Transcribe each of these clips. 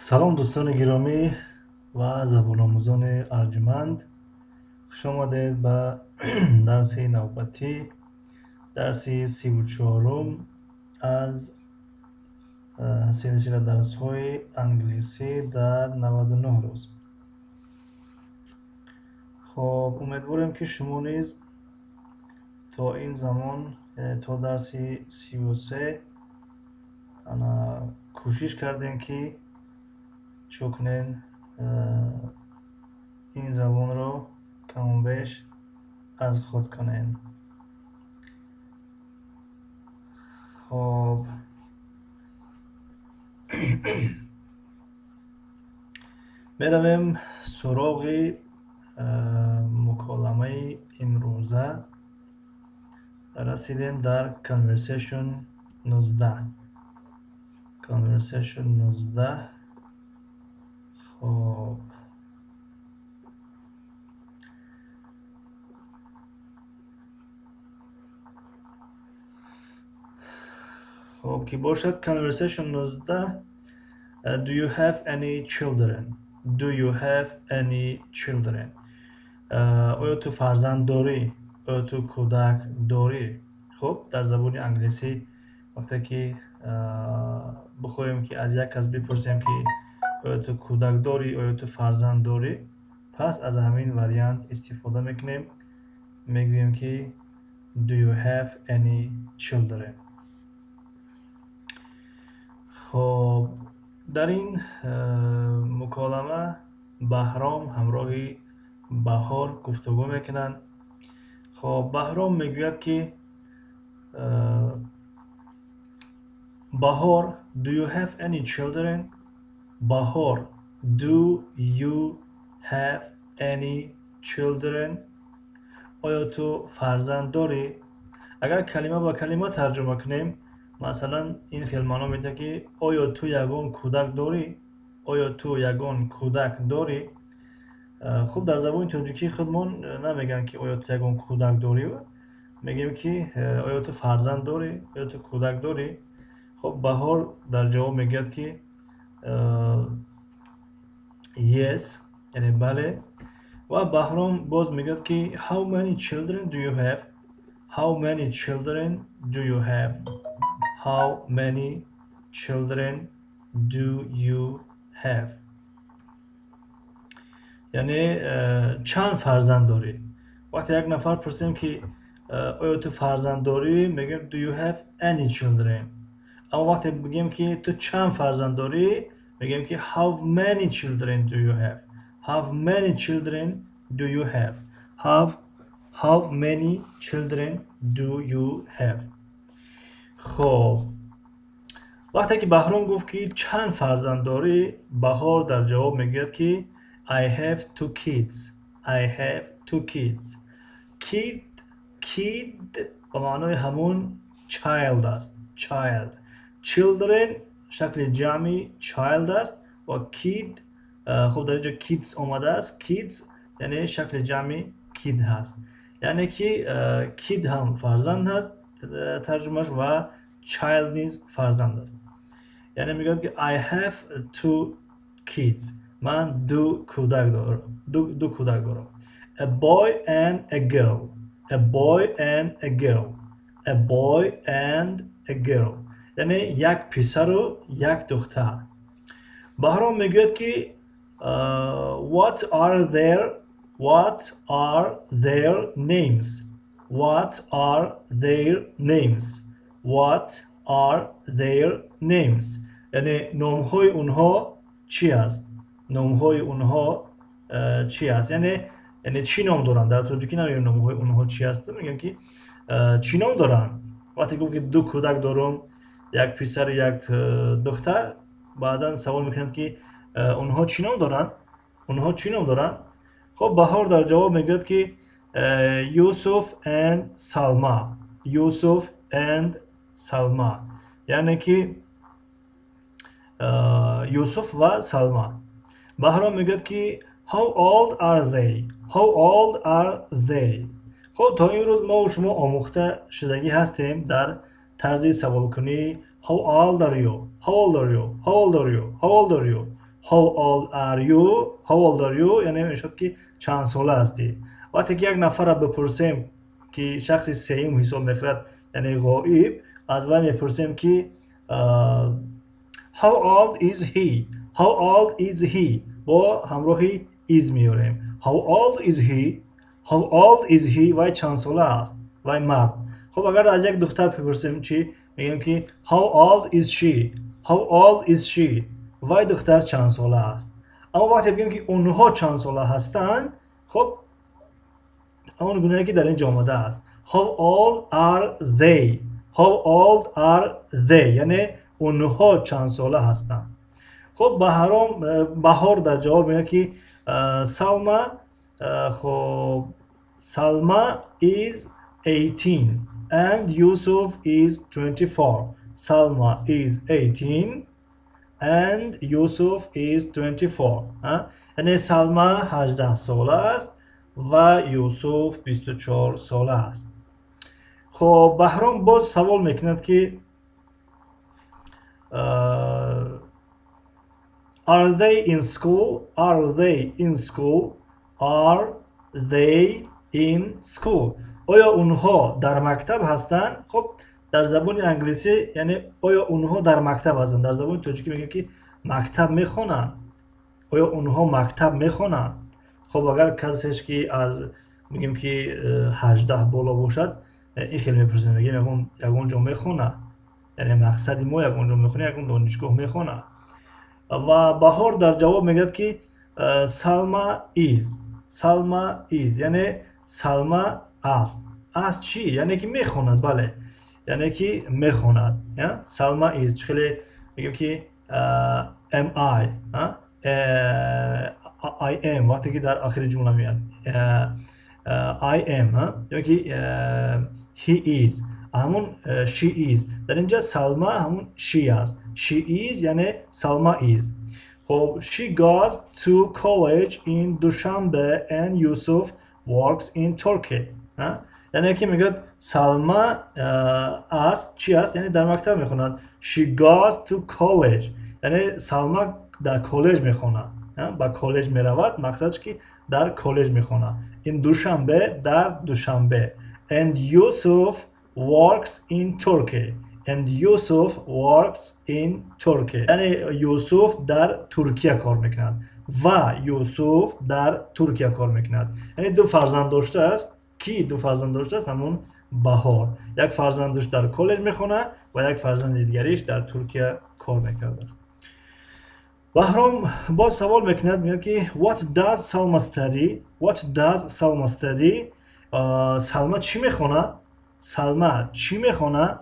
Салом, дӯстони гиромӣ ва забономӯзони арҷманд. Хуш омадед ба дарси навбатӣ, дарси 34-ум аз силсила дарсҳои англисӣ дар 99 рӯз. Хоб, умедворем, ки шумо низ то ин замон, то дарси 33 кӯшиш кардем, ки чӣ кунем, ин забонро каму беш аз худ кунем. Хоб, меравем суроғи муколамаи имрӯза. Расидем дар conversation 19, conversation 19. Хоб ки бошад, conversation 19. Do you have any children? Do you have any children? Оё ту фарзанд дорӣ? Оё ту кӯдак дорӣ? Хуб, дар забони англисӣ вақте ки бихоҳем, ки аз як кас бипурсем, ки оё ту кӯдак дорӣ, оё ту фарзанд дорӣ, пас аз ҳамин вариант истифода мекунем, мегӯем, ки do you have any children? Хоб, дар ин муколама Баҳром ҳамроҳи Баҳор гуфтугӯ мекунанд. Хоб, Баҳром мегӯяд, ки Баҳор, do you have any children? Баҳор, do you have any children? Оё ту фарзанд дорӣ? Агар калима ба калима тарҷума кунем, масалан, ин хел маъно медиҳад, ки оё ту ягон кӯдак дорӣ? Оё ту ягон кӯдак дорӣ? Хуб, дар забони тоҷикии худмон намегӯянд, ки оё ту ягон кӯдак дорӣ, мегӯем, ки оё ту фарзанд дорӣ, оё ту кӯдак дорӣ. Хуб, Баҳор дар ҷавоб мегӯяд, ки yes, яъне бале. Ва Баҳром боз мегӯяд, ки how many children do you have? How many children do you have? How many children do you have? Яъне чанд фарзанд дорӣ? Вақте як нафар пурсем, ки оё ту фарзанд дорӣ, мегӯем do you have any children. Аммо вақте бигӯем, ки ту чанд фарзанд дорӣ, мегӯем, ки how many children do you have? How many children do you have? How many children do you have? Хоб, вақте ки Баҳром гуфт, ки чанд фарзанд дорӣ, Баҳор дар ҷавоб мегӯяд, ки I have two kids. I have two kids. Kid, kid ба маънои ҳамун child аст. Child. Children шакли ҷамъи child аст ва kid, хуб, дар инҷо kids омадааст. Kids яъне шакли ҷамъи kid ҳаст. Яъне ки kid ҳам фарзанд ҳаст тарҷумаш ва child низ фарзанд аст. Яъне мегӯяд, ки I have two kids. Ман ду кӯдак дорам. Ду кӯдак дорам. A boy and a girl. A boy and a girl. A boy and a girl. Яъне як писару як духтар. Баҳром мегӯяд, ки what are their names? What are their names? What are their names? Яъне номҳои онҳо чӣ аст? Номҳои онҳо чӣ аст? Яъне чӣ ном доранд? Дар тоҷикӣ намегӯем номҳои онҳо чӣ аст, мегӯем, ки чӣ ном доранд. Вақте гуфт, ки ду кӯдак дорум, як писару як духтар, баъдан савол мекунанд, ки онҳо чӣ ном доранд? Онҳо чӣ ном доранд? Хуб, Баҳор дар ҷавоб мегӯяд, ки Юсуф and Салма. Юсуф and Салма, яъне ки Юсуф ва Салма. Баҳром мегӯяд, ки how old are they? How old are they? Хуб, то имрӯз мо шумо омӯхта шудагӣ ҳастем дар тарзи саволкунӣ: how old are you? How old are you? How old are you? How old are you? How old are you? How old are you? Яъне мешавад ки чанд сола ҳастӣ. Вақте ки як нафарро бипурсем ки шахси сеюм ҳисоб мехӯрад, яъне ғоиб, аз вай мепурсем ки how old is he? How old is he? Бо ҳамроҳи is меорем. How old is he? How old is he? Вай чанд сола аст? Вай мард. Хуб, агар аз як духтар бипурсем чӣ? Мегӯем ки how old is she? How old is she? Вай духтар чанд сола аст? Аммо вақте бигӯем ки онҳо чанд сола ҳастанд, хуб, он гунае ки дар ин ҷо омадааст. How old are they? How old are they? Яъне онҳо чанд сола ҳастанд. Хуб, Баҳром, Баҳор дар ҷавоб мегӯяд ки Салма, хуб, Salma is 18 and Yusuf is 24. Salma is 18 and Yusuf is 24. Яъне Салма 18 сола аст ва Юсуф 24 сола аст. Хуб, Баҳром боз савол мекунад ки are they in school? Are they in school? Are they in school? Оё онҳо дар мактаб ҳастанд? Хуб, дар забони англисӣ яъне оё онҳо дар мактаб ҳастанд? Дар забони тоҷикӣ мегӯем ки мактаб мехонанд. Оё онҳо мактаб мехонанд? Хуб, агар касеш ки аз мегӯем ки 18 боло бошад, ин хел мепурсем, мегӯем ягон ҷо мехонад. Яъне мақсади мо ягон ҷо мехонад, ягон донишгоҳ мехонад. Ва Баҳор дар ҷавоб мегӯяд ки Салма is. Салма is, яъне Салма аст. Аст чӣ? Яъне ки мехонад, бале. Яъне ки мехонад. Салма is. Чӣ хеле мегӯем ки am I, I am вақте ки дар охири ҷумла меояд. I am, ё ки he is. Ҳамун she is. Дар инҷа Салма ҳамун she аст. She is яъне Салма is. Хуб, she goes to college in Dushanbe and Yusuf works in Turkey. Яъне ки мегӯяд Салма аст, чӣ аст? Яъне дар мактаб мехонад. She goes to college. Яъне Салма дар коллеҷ мехонад. Ба коллеҷ меравад, мақсадш ки дар коллеҷ мехонад. In Dushanbe, дар Душанбе. And Yusuf works in Turkey. And Yusuf works in Turkey. Яъне Юсуф дар Туркия кор мекунад. Ва Юсуф дар Туркия кор мекунад. Яъне ду фарзанд доштааст. Ки ду фарзанд доштааст? Ҳамун Баҳор. Як фарзандаш дар коллеҷ мехонад ва як фарзанди дигариш дар Туркия кор мекардааст. Баҳром боз савол мекунад, мегӯяд ки what does Salma study? What does Salma study? Салма чӣ мехонад? Салма чӣ мехонад?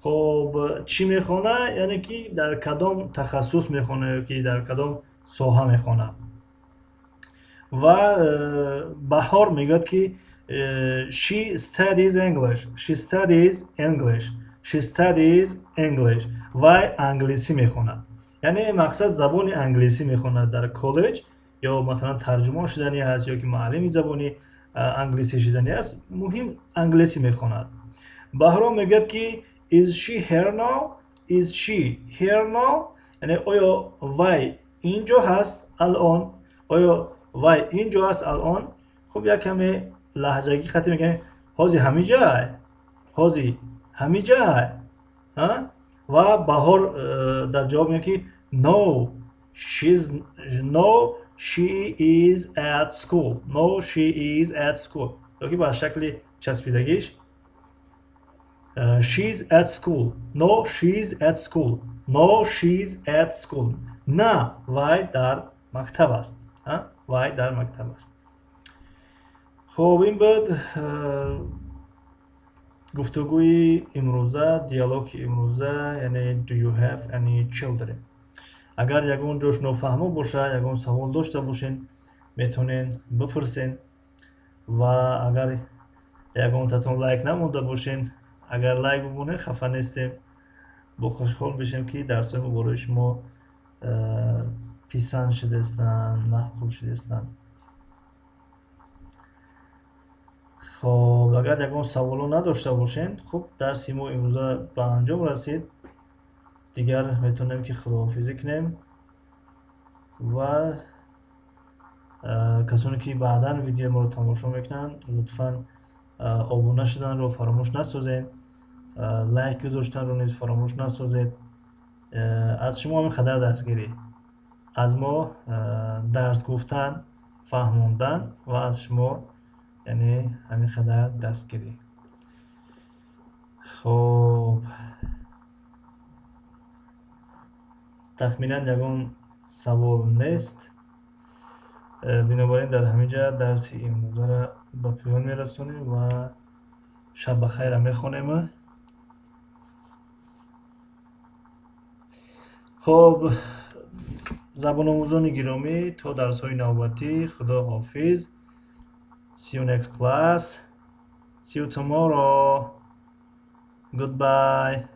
Хуб, чӣ мехонад? Яъне ки дар кадом тахассус мехонад ё ки дар кадом соҳа мехонад. Ва Баҳор мегӯяд ки she studies English. She studies English. She studies English. Вай англисӣ мехонад. Яъне мақсад забони англисӣ мехонад дар коллеҷ ё масалан тарҷумон шудани аст ё ки муаллими забони англисӣ шудани аст. Муҳим англисӣ мехонад. Баҳром мегӯяд ки is she here now? Is she here now? Яъне оё вай инҷо ҳаст алон? Оё вай инҷо ҳаст алон? Хуб, як каме лаҳҷагӣ хати мегӯем ҳози ҳамиҷай, ҳози ҳамиҷай. Ва Баҳор дар ҷавоб мегӯяд ки no, she's no, she is at school. No, she is at school. Ё ки ба шакли часпидагиш she's at school. No, she's at school. No, she's at school. На, вай дар мактаб аст. Вай дар мактаб аст. Хуб, ин буд гуфтугӯи имрӯза, диалоги имрӯза, яъне do you have any children? Агар ягон ҷош нофаҳмо боша, ягон савол дошта бошен, метавонен бипурсен. Ва агар ягонтатон лайк намонда бошен, агар лайк бимонед, хафа нестем, бо хушҳол мешем ки дарсҳои мо барои шумо писанд шудаистанд, маъқул шудаистанд. Хоб, агар ягон саволо надошта бошен, хуб, дарси мо имрӯза ба анҷом расид. Дигар метавонем ки худоҳофизӣ кунем Ва касоне ки баъдан видеои моро тамошо мекунанд, лутфан обуна шуданро фаромӯш насозед, лайк гузоштанро низ фаромӯш насозед. Аз шумо ҳамин қадар дастгирӣ, аз мо дарс гуфтан, фаҳмондан ва аз шумо яъне ҳамин қадар дастгирӣ. Хоб, тахминан ягон савол нест. Бинобар ин дар ҳамин ҷа дарси имрӯзаро ба поён мерасонем ва шаб ба хайра мехонем. Хоб, забономӯзони гиромӣ, то дарсҳои навбатӣ худо ҳофиз. See you next class. See you tomorrow. Goodbye.